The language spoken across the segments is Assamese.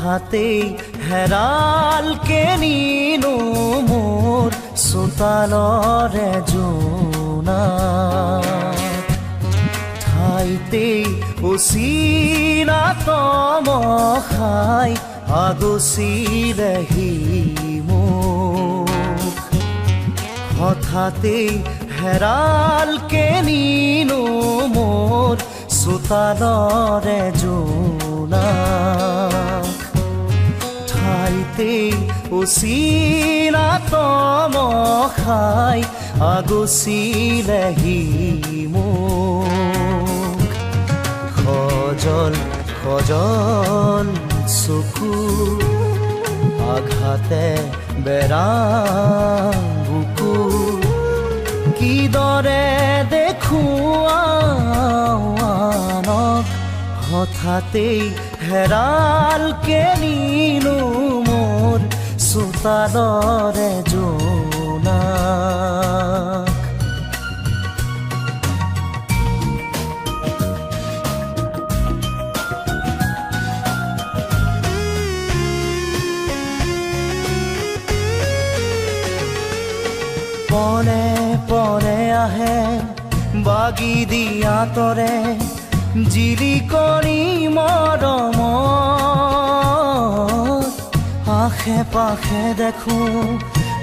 হঠাতেই হেৰাল কেনিনো মোৰ চোতালৰে জোনাক, ঠাইতেই অচিনা তমসাই আগচিলেহি মোক। হঠাতেই হেৰাল কেনিনো মোৰ চোতালৰে জোনাক, ঠাইতেই অচিনা তমসাই আগচিলেহি মোক। সজল সজল চকু আঘাতে বেৰা বুকু, কিদৰে দেখুৱাওঁ আনক, হঠাতেই হেৰাল কেনিনো মোৰ চোতালৰে জোনাক। পলে পলে আহে বাগি দিয়া তৰে জিলিকনি মৰমত, আশে পাশে দেখো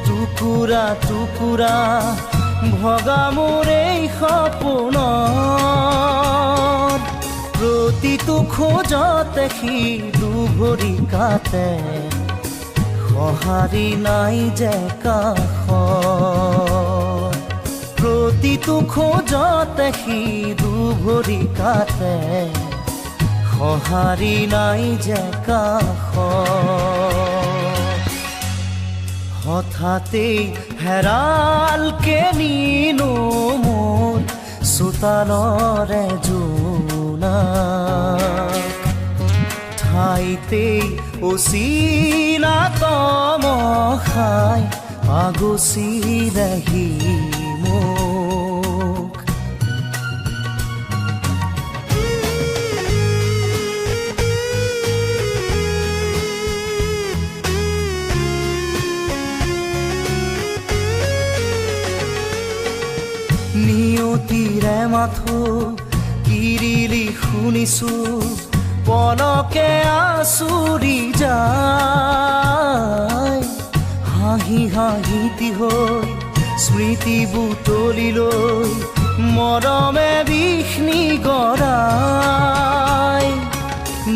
টুকুৰা টুকুৰা ভগা মোৰ এই সপোনত। প্ৰতিটো খোজতে সি দুভৰি কাটে, সঁহাৰি নাই যে কাষত। প্ৰতিটো খোজতে সি দুভৰি কাটে, সঁহাৰি নাই যে কাষত। হঠাতেই হেৰাল কেনিনো মোৰ চোতালৰে জোনাক, ঠাইতেই অচিনা তমসাই আগচিলেহি মোক। নিয়তিৰে মাথো কিৰিলি শুনিছো, পলকে আঁচুৰি যায়। হাঁহি হাঁহিতি হৈ স্মৃতি বুটলি লৈ মৰমে বিষ নিগৰাই,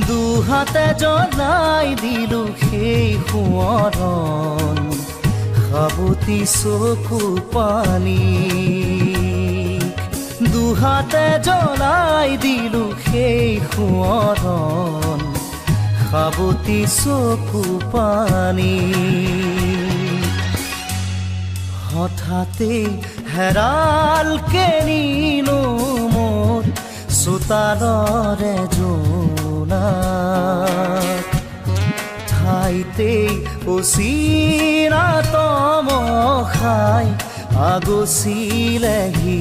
দুহাতে জ্বলাই দিলো সেই সোঁৱৰণ সাৱটি চকু পানী। দুহাতে জ্বলাই দিলো সেই সোঁৱৰণ সাৱটি চকু পানী। হঠাতেই হেৰাল কেনিনো মোৰ চোতালৰে জোনাক, ঠাইতেই অচিনা তমসাই আগচিলেহি